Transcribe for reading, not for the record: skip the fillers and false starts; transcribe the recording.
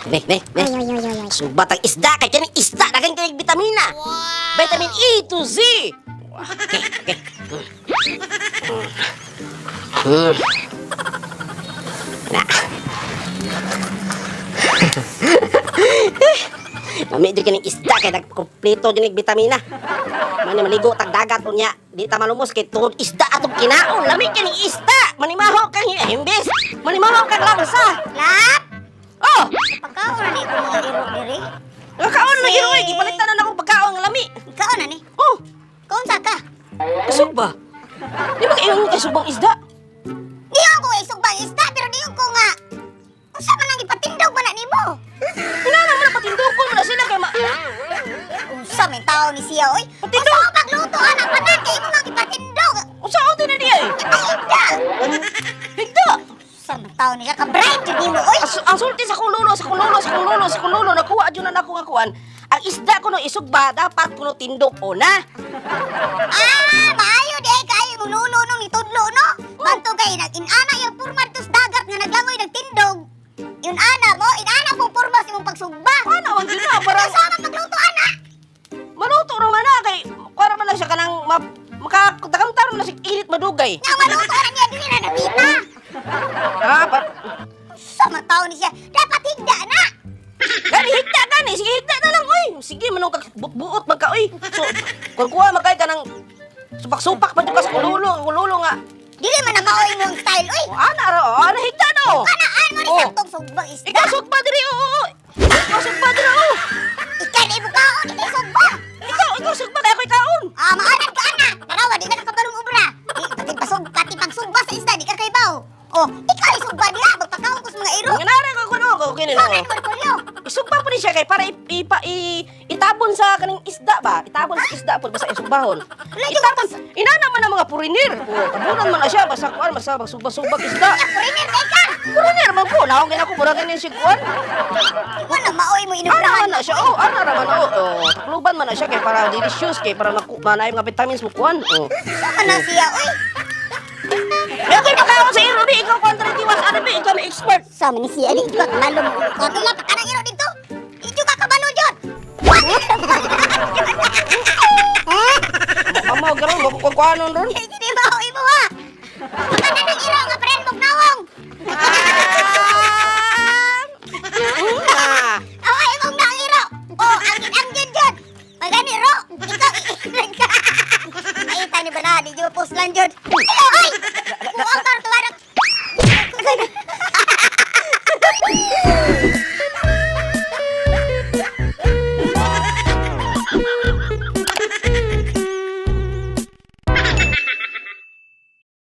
Ne, ne, ne. Ay, ay, ay, ay, ay. Subat ang isda kay kaning isda daghan kay bitamina. Vitamin E to Z. Okay. Na. Lami jud kining isda kay nagkumpleto jud ning bitamina. Mani maligo tag dagat unya, di ta malumos kay tungod isda atong kinaon. Lami kining isda. Manimaho kang imbes. Manimaho kang langsa. Lap! Oh, Pagkaon na ni ko mga iro diri. nakaon na iro eh. Gipalitan na akong pagkaon nga lami. Kaon na ni. Oh, Kaon sa ka. kasug ba? Di ba kayo kay subang isda? Di ako isugbang isda pero di ko nga. Unsa man ang ipatindog man na nimo? Inana mo na patindukon mo na sila kay ma... Unsa man tao ni siya oy? Patindog? Unsa ang pagluto ana panan kay imo mang ipatindog? Unsa ang na niya eh? Ipahigda. Higda! Unsa man tao ni siya ka bright jud nimo oy? Ang sulti sa kong lolo, sa kong lolo, sa kong lolo, sa kong lolo, nakuha dyan na nako nga kuan. Ang isda kuno isugba, dapat kuno tindok o na. Ah, maayo di ay kaayo imong lolo nung nitudlo no. Banto kay nag-inana yung purma dito sa dagat nga naglangoy nagtindog. Yun ana mo, inana po purma sa imong pagsugba. Ano ang gina para Unsa man pagluto ana? maluto naman na kay kuan man na siya kanang ma, makatakamtar na siya init madugay. Nga maluto na niya dili na nabita. Ah, pa, Unsa man tao ni siya? Dapat higda na. gani higda gani, sige higda na lang oy. Sige manong kag buot man ka oy. So, kung kuha man kay kanang supak-supak pa jud ka sa kululo, kululo nga. Dili man na maoy imong style oy. O ana ra, o ana higda no. Kanaan mo ni Oh. saktong sugbang isda. Ikaw sugba diri oo. Oo. Ikaw sugba diri oo. Ikaw na ibukaon ikay sugba. Ikaw sugba kay ako'y kaon. Ah, maanan ka ana. Tanawa di na ka kabalong obra. Di pati pasug pati pagsugba sa isda di ka kaybaw. Oh, ikaw ay sugba diha magpakaon ko sa mga iro. Nga nara ko kuno ko kini no. Bakit mo kulyo? Isugba po ni siya kay para ipa, itabon sa kaning isda ba? Itabon sa isda po basta isugbahon. Itabon inana man ang mga purinir. O, tabunan man na siya basta kuan basta magsugba-sugbag isda. Foreigner kay ka. Purinir man po naong gina ko mura ganin si kuan. Ikaw na maoy mo Ana inubrahan. man na siya. Oh, ana ra man oh. Oh, takluban man na siya kay para delicious kay para manay mga vitamins mo kuan. Oh. Sama na siya, oy. Kaya ko'y pagkaon sa iro di ikaw kontra tiwas ano ba ikaw may expert. Sama ni siya, di ka kabalo mo. Kato lang, pakanang iro dito. Di ka kabalo dyan. Mama garon ko kuanon ron. Hindi maoy mo ha. Pakanang iro nga, friend.